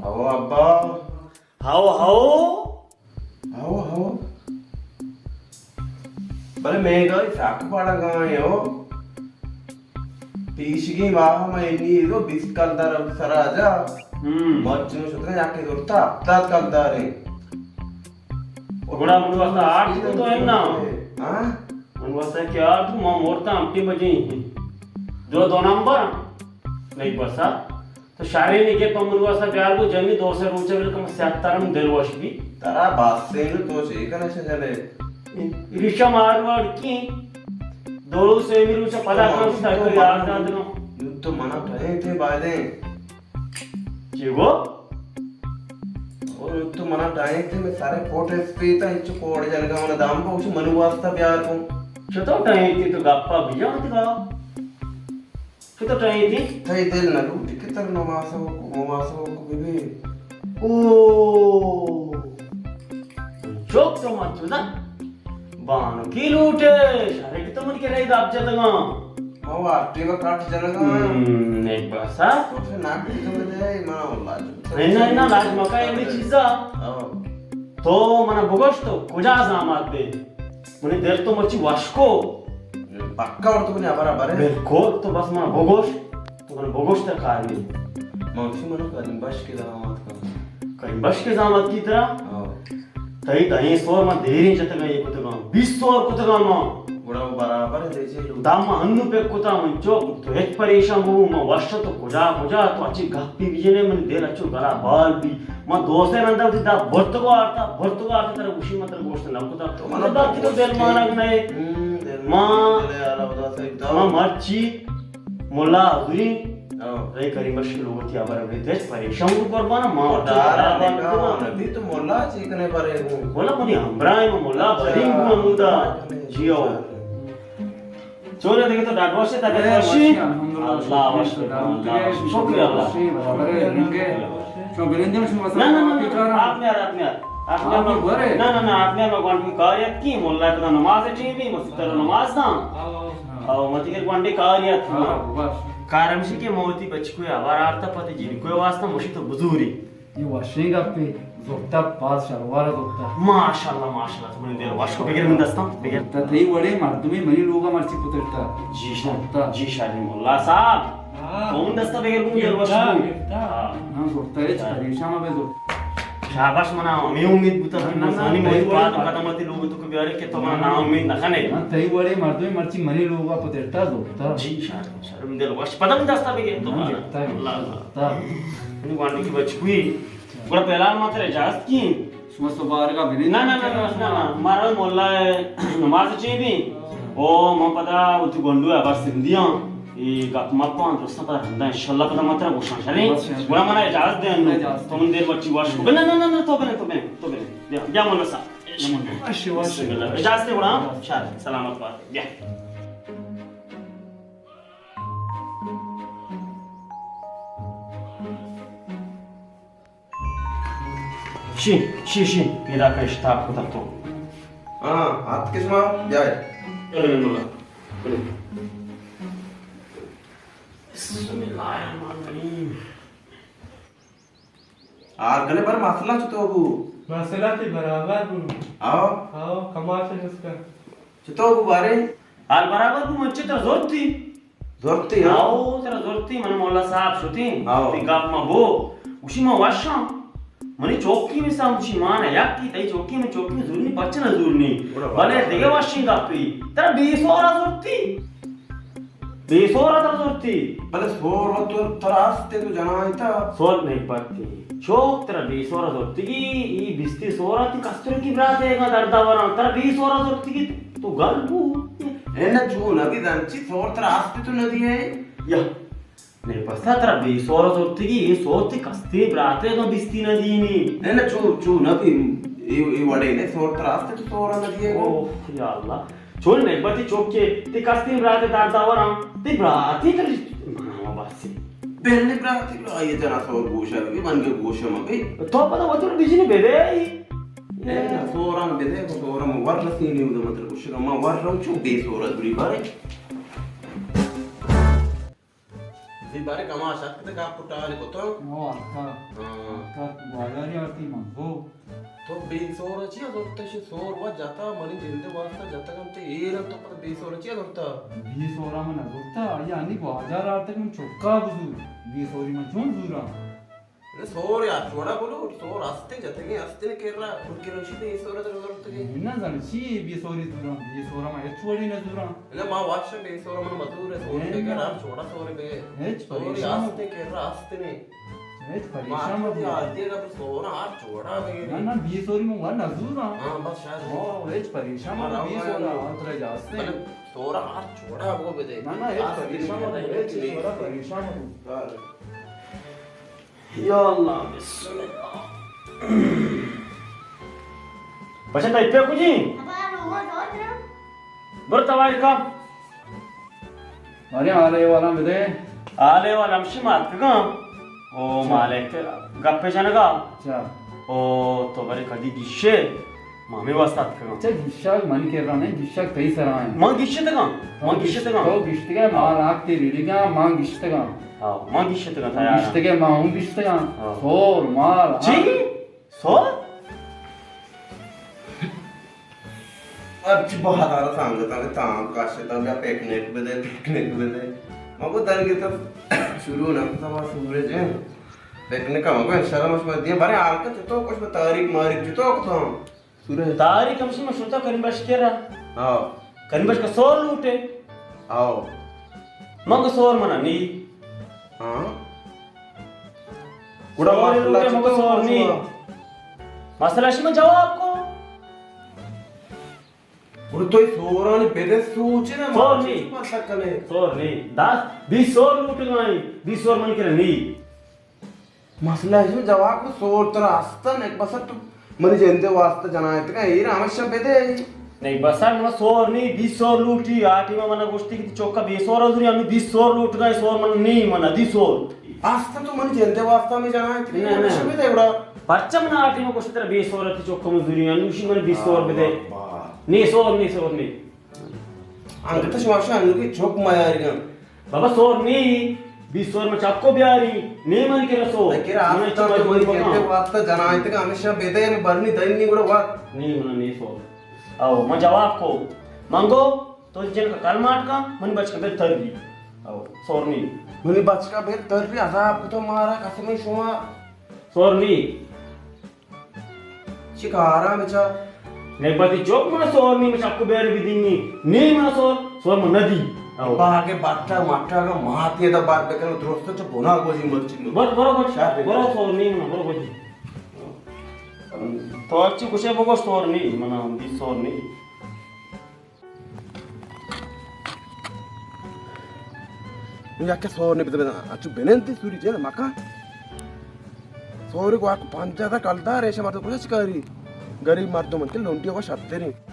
ہو ابا۔ ہو، ہو۔ ہو، ہو۔ بلے مہنگائی سک بڑگائیں ہو۔ پیشگی ماہ ما انی دو بیست کلدار سرا جا۔ ہم۔ مرچی نو شتگا یکے زرتا ہفتاد کلداریں۔ گڑا من واسطہ آرت کو تو ہے نا؟ ہاں؟ من واسطہ کہ آرت کو، ما مورتا ہمٹی بجیں۔ جو دو نمبر؟ نہیں بسا۔ تو شریں گپ من واسطہ بیار کو، جنی دو سے روچ بل کم سیاہ ترم دل وش بی۔ ترا باسے نو تو چے کنے سے جنے؟ ریشا مارواڑ کی دو سے روچ پدا تو کم تو سا یاد داد نو۔ تو منا ٹھے تے بایدے۔ چی گو؟ او تو منا ٹائیں تے میں سارے فوٹو اسپیتا، ہچ کوڑ جنگا من دام کو، من واسطہ بیار کو۔ چتو ٹائیں تے تو گپا بجا تے گا۔ چتو ٹائیں تے؟ تئی دل نہ لوٹی کہ تر نماز کو، نماز کو بی بی۔ او۔ چوک تو مت چودا۔ بانکی لوٹے، شرے کہ تو من کے رہی داب جتگا۔ ما وارٹی و کاٹ جنگا۔ ہم، نہیں بسا۔ تو سے ناک تو دے، ما واللہ۔ نہ، نہ، نہ، لاج مکا ایمی چیزا۔ او۔ تو منا بگوش تو کجا زامات بے؟ منی دل تو مرچی وشکو۔ پکا اور تو منی برابر ہے۔ بالکل، تو بس منا بگوش۔ تو منا بگوش تا کار نہیں۔ ما اسی منا کریم بخش کے زامات کا۔ کریم بخش کے زامات کی طرح؟ او۔ تئی دہیں سور ما دیریں جتگاں، یہ کتگاں، بیست سور کتگاں ما۔ گڑا وہ برابر ہے، دیجے لوگ۔ دام ما انو پہ کتا من چوک، تو ہچ پریشان بو، ما وش تو کجا، کجا، تو اچھی گپی بجنے، من دل اچو گلا بال بی۔ ما دوستے رندا وتی دا برتگو آرتا، برتگو آرتا، ترا گوشی ما ترا گوشت نہ کتا۔ تو منا تو باقی تو دل مانگ نہ ہے۔ ہم، دل ما، مانگ نہ ہے، اللہ خدا سہی بتاؤ۔ ما مرچی ملا حضوری، ہاں۔ رے کریم بخش کے لوگوں کی آبر ابھی تیج پریشان کو قربان، ما تو ڈار برابر نکا، کو۔ نبی تو ملا چی کنے برے ہوں۔ ملا منی ہمراہ ہے، ملا اچھا۔ بری ہوں ہمودا۔ جی ہو۔ چورے دیکھے تو ڈاڈ واشے، طبیعت اے، واشی؟ واشی، الحمدللہ، اللہ شکر، واشے، اللہ شکر، اللہ۔ واشے، برابر ہے، رنگ ہے۔ شما بلندے شما نہ، نہ، نہ، نہ، آپ میار، آپ میار۔ آپ میار، آپ میار۔ نہ، نہ، نہ، آپ میار، ما گوانڈو کاریت کی، مولا کدا نماز ٹیم بی، مسجد تر نماز داں۔ او متی کر گوانڈے کاریت۔ ہاں، بس۔ کارمشی کے موتی بچکو ہبر آرتا پتی جنکو واسطہ مشی تو بزوری۔ یہ وشیں گپے، زرتا پاس شلوار زرتا۔ ماشاءاللہ، ماشاءاللہ، تو منی دل وش کو، بگر من دستاں، بگر۔ زرتا تئی وڑے مردمی منی لوگا مرچی پترتا۔ جی شاہ، زرتا۔ جی شاہ، جی مولا صاحب۔ ہاں۔ کون دستا بگر من دل وش کو۔ گپتا۔ ہاں۔ ہاں، زرتا، ہچ پریشان مبے زرتا۔ شاباش، منا ہمے امید بوتا کہ نہ، نہ، مزانی نہ، موتی پاد قدم تی لوگ تو کو بیارے کہ تو منا نا امید نہ کنے۔ ہاں، تئی وڑے مردمی مرچی منی لوگا پترتا زرتا۔ جی شاہ۔ شرم دل وش پدم دستا بگے تو ہاں، مارا۔ جتا ہے، اللہ، اللہ۔ جتا ہے۔ منی گوانڈو کی بچکوئی۔ گڑا پہلا ما ترا اجازت کی۔ شما سبارگا بنی۔ نہ، نہ، نہ، نہ، نہ، نہ۔ مارا مولا نماز چے بی۔ او، من پدا وتی گوانڈو ابر سندیاں۔ اے گپ مپاں، درستاں پدا رندا انشاءاللہ پدا ما ترا گوشاں شریں۔ بس، شریں۔ گڑا منا اجازت دے انو۔ اجازت۔ تو من دیر مرچی وش کو۔ نہ، نہ، نہ، نہ، تو بنے، تو بنے، تو بنے۔ بیا، بیا مولا صاحب۔ بس، بس۔ بسم اللہ۔ اجازت دے گڑا۔ بس۔ شر، سلامت بات۔ بیا۔ شی، شی، شی، پیدا کا اشتاق کتا تو۔ ہاں، ہاتھ کس ما جائے۔ بلے، بلے، بلے۔ بسم اللہ الرحمن الرحیم۔ آر گلے بر مسئلہ چطور بو؟ مسئلہ تی برابر بو۔ آؤ۔ آؤ، کماش نسکا۔ چطور بو بارے؟ حال برابر بو، من چہ ترا زرتی۔ زرتی، ہاں؟ آؤ، ترا زرتی، من مولا صاحب شتی۔ آؤ۔ تی گپ ما بو۔ گوشی ما وشاں۔ منی چوکی می سام گوشی ما نہ یکی، تئی چوکی من چوکی زورنی، پچ نہ زورنی۔ بلے دگہ وشیں گپی۔ ترا بے سورا زرتی۔ بے سورا ترا زرتی۔ بلے سور و تو ترا است تو جنائیں تا۔ سور نہیں پتی۔ چوک ترا بے سورا زرتگی، ای بیستی سورا تی کستر کی برات ہے، دردا وران۔ ترا بے سورا زرتگی، تو گل بو۔ اے نہ چون ابھی دنچی سور ترا است تو ندی ہے۔ یا۔ نہیں پسا ترا بے سورا زرتگی، ای سور تی کستی برات ہے، بیستی ندینی۔ نہیں نہ چون، چون ابھی، ای، ای وڑے نے سور ترا است تو سورا ندی ہے۔ اوہ، یا اللہ۔ چون نگبتی چوکے، تی کستیں برات دار داوراں، تی براتی کلی ماما باسی۔ بہلی براتی برا، یہ جنا سور گوشا بی، من کے گوشا ما بی۔ تو پتا وطن بیجنی بدے ای۔ اے نا، سوران بدے، سوران ور رسینی، مطلب، گوشگا ما ور رو چو بے سورا دوری بارے۔ زی بارے کماش اتک تے گپ ٹال کتاں۔ او اتکا۔ ہاں۔ اتکا گواداری آرتی من زو۔ تو بے سور چیا زرتا؟ شی سور و جتا، منی جند واسطہ جتگ انت، ایر انت، تو پدا بے سور چیا زرتا؟ بے سورا من نہ زرتا، آیا انی گوادار آرتگ من چکا بزور۔ بے سوری من چون زوراں؟ نہ، سور یار چوڑا بلو، سور ہستے جتگیں، ہستے نے کرا، ان کے رشی بے سور در زرتگیں۔ نہ زن چی بے سوری زوراں؟ بے سورا من ہچ وڑی نہ زوراں۔ نہ، ما واشا بے سور من مزور ہے، سور بے گر ہر چوڑا سور بے۔ ہچ سور پریشان ہستے کرا ہستے نے۔ ہچ پریشان مت بو۔ آدی اگر سورا ہر چوڑا بے۔ نہ، نہ، بے سوری من ور نہ زوراں۔ ہاں، بس شاید۔ ہاں، ہچ پریشان مت بو، بے سورا ہر ترا جاستے۔ سورا ہر چوڑا بو بدے۔ نہ، نہ، ہچ پریشان مت بو، ہچ چوڑا پریشان مت بو۔ یا اللہ، بسم اللہ۔ بچہ تئی پہ کجی؟ برو توار کا۔ ارے حال احوال بدے۔ حال احوال ہمشی ما اتکگاں۔ او مالک گپے جنگا۔ اچھا۔ او تو برے کدی گیشے؟ ما ہمے واسطہ اتکگاں۔ اچھا، گیشگ منی کرا نہ، گیشگ تئی سرا انت۔ من گیشتگاں، من گیشتگاں۔ تو گیشتگے، مال آکتے ریڑگاں، من گیشتگاں۔ ہاں، من گیشتگاں، تیار۔ گیشتگے، من ہوں گیشتگاں۔ ہاں۔ سور، مال، چی؟ سور؟ ہرچی بہادار سنگتاں کہ تام کشتاں، بیا پکنک بدے، پکنک بدے۔ من گو دل گیتا شروع نہ کتا، ما سورج ہیں۔ پکنک ہم گو انشاءاللہ مش مدیاں، بارے حال کا چتو کچھ تاریخ ماریخ چتو کتا؟ سورہ۔ تاریخ ہمشی من شتا کریم بخش کرا۔ ہاں۔ کریم بخش کا سور لوٹے۔ ہاں۔ من کو سور منا نی۔ ہاں۔ گڑا سور مسئلہ لوٹے، من کو چطور سور نی۔ مسئلہ؟ مسئلہ شما جواب کو۔ گڑا تو سورانی بدے سوچے نا، سور ما نی۔ چی پتہ کنے؟ سور نی۔ دس، بیس سور لوٹگائی، بیس سور من کرا نی۔ مسئلہ ہے، جواب کو سور ترا ہستن، ایک بسر تو منی جندے واسطہ جنائے تکا، ایر ہمیشہ بدے۔ نہیں، بسر من سور نی، بیس سور لوٹی، آ ٹیم من گوشتی کہ چوکا بے سور زوری، ہمیں بیس سور لوٹ گئے، سور من نی، من دی سور۔ ہستن تو منی جندے واسطہ ہمیں جنائے تکا، نہ، نہ۔ ہمیشہ بدے گڑا۔ پرچہ من آ ٹیم گوشتی ترا بے سور تی چوکا من زوری، انوشی من بیس سور بدے۔ واہ، واہ۔ نی سور، نی سور، نی۔ انگت شما شان کہ چوک میاریاں۔ بابا سور نی، بیس سور من چکو بیاری، نی من کرا سور۔ من کرا من آستا چکو تو من مجبور کرتے بکاں۔ واسطہ جنائیں تک ہمیشہ بیدے ہمیں برنی دین نی گڑا وقت۔ نی من نی سور۔ او، من جواب کو۔ من گو، تو جن کا کلماٹ کا، من بچ کا بل تر دی۔ او، سور نی۔ منی بچ کا بل تر دی، عذاب کو تو مارا قسم شما۔ سور نی۔ چی کارا بچا؟ نی پتی چوک من سور نی، من چکو بیر بدینی۔ نی من سور، سور من ندی۔ او۔ باگے بٹا مٹا کا ماتی دا بار بکن درست چ بنا گوجی مرچی۔ بر، برو گوجی۔ شر۔ برو سور نی من، برو گوجی۔ تو اچھی کچھ بگو سور نی، من ہم دی سور نی۔ یک سور نی بدے بدے، اچو بنندی سوری جن مکان۔ سوری گواک پنجاہ تا کلدار ایشا مردم کجا چکاری؟ غریب مردم انت لونڈی و شتری۔